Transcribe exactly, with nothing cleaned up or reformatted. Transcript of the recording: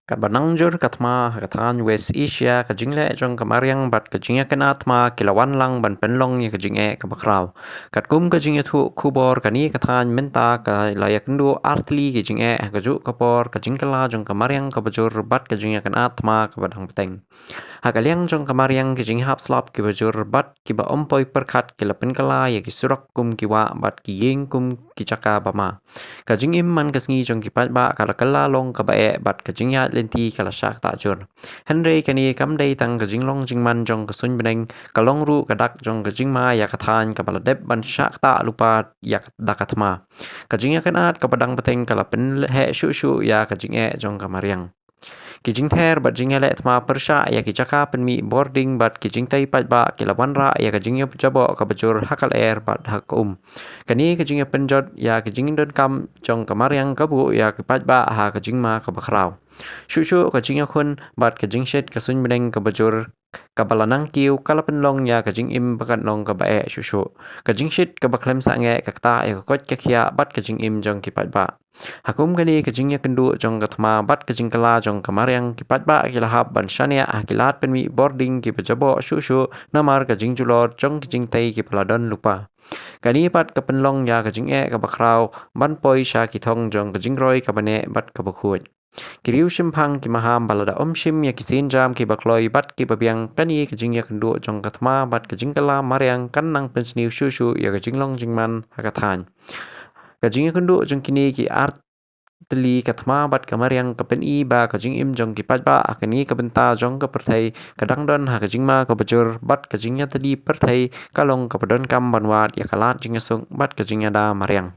Katba nang jur ka thma ha ka thaiñ West Asia, ka jingleh jong ka mariang bad ka jingïakynad thma ki la wan lang ban pynlong ïa ka jingeh kaba khraw. Katkum ka jingïathuh khubor, kane ka thaiñ mynta ka la ïakynduh artylli ki jingeh ha kajuh ka por, ka jingkylla jong ka mariang kaba jur bad ka jingïakynad thma kaba dang bteng. Ha ka liang jong ka mariang, ki jinghap slap kiba jur bad kiba ym poi pyrkhat ki la pynkylla ïa ki surok kum ki wah bad ki ïing kum ki jaka ba ma. Ka jingim man ka sngi jong ki paidbah ka la kylla long kaba eh bad ka jingïaid lynti ka la shah ktah jur. Hynrei kane kam dei tang ka jinglong jingman jong ka suiñ bneng, ka long ruh ka dak jong ka jingma ïa ka thaiñ kaba la dep ban shah ktah lypa ïa ka, da ka thma. Ka jingïakynad kaba dang bteng ka la pynheh shuh shuh ïa ka jingeh jong ka mariang. Ki jingther bad jingïaleh thma pyrshah ïa ki jaka pynmih bording bad ki jingtei paidbah ki la wanrah ïa ka jingïajaboh kaba jur ha ka lyer bad ha ka um. Kane ka jingïapynjot ïa ka jingdonkam jong ka mariang ka buh ïa ki paidbah ha ka jingma kaba khraw. Shuh shuh ka jingïakhun bad ka jingshit ka suiñ bneng kaba jur kaba la nang kiew ka la pynlong ïa ka jingim ba kan long kaba eh shuh shuh. Ka jingshit kaba khlem sangeh ka ktah ïa ka koit ka khiah bad ka jingim jong ki paidbah. Ha kum kane ka jingïakynduh jong ka thma bad ka jingkylla jong ka mariang, ki paidbah ki la hap ban shaniah ha ki lad pynmih bording kiba jaboh shuh shuh namar ka jingjulor jong ki jingtei kiba la don lypa. Kane pat ka pynlong ïa ka jingeh kaba khraw ban poi sha ki thong jong ka jingroi kaba neh bad kaba khuid. Ki riew shemphang ki maham ba lada ym shim ïa ki sienjam kiba kloi bad kiba biang, kane ka jingïakynduh jong ka thma bad ka jingkylla mariang kan nang pynsniew shuh shuh ïa ka jinglong jingman ha ka thaiñ. Ka jingïakynduh jong kine ki artylli, ka thma bad ka mariang, ka pyni ba ka jingim jong ki paidbah ha kane ka bynta jong ka pyrthei ka dang don ha ka jingma kaba jur bad ka jingïatylli pyrthei ka long kaba donkam ban wad ïa ka lad jingïasuk bad ka jingïada mariang.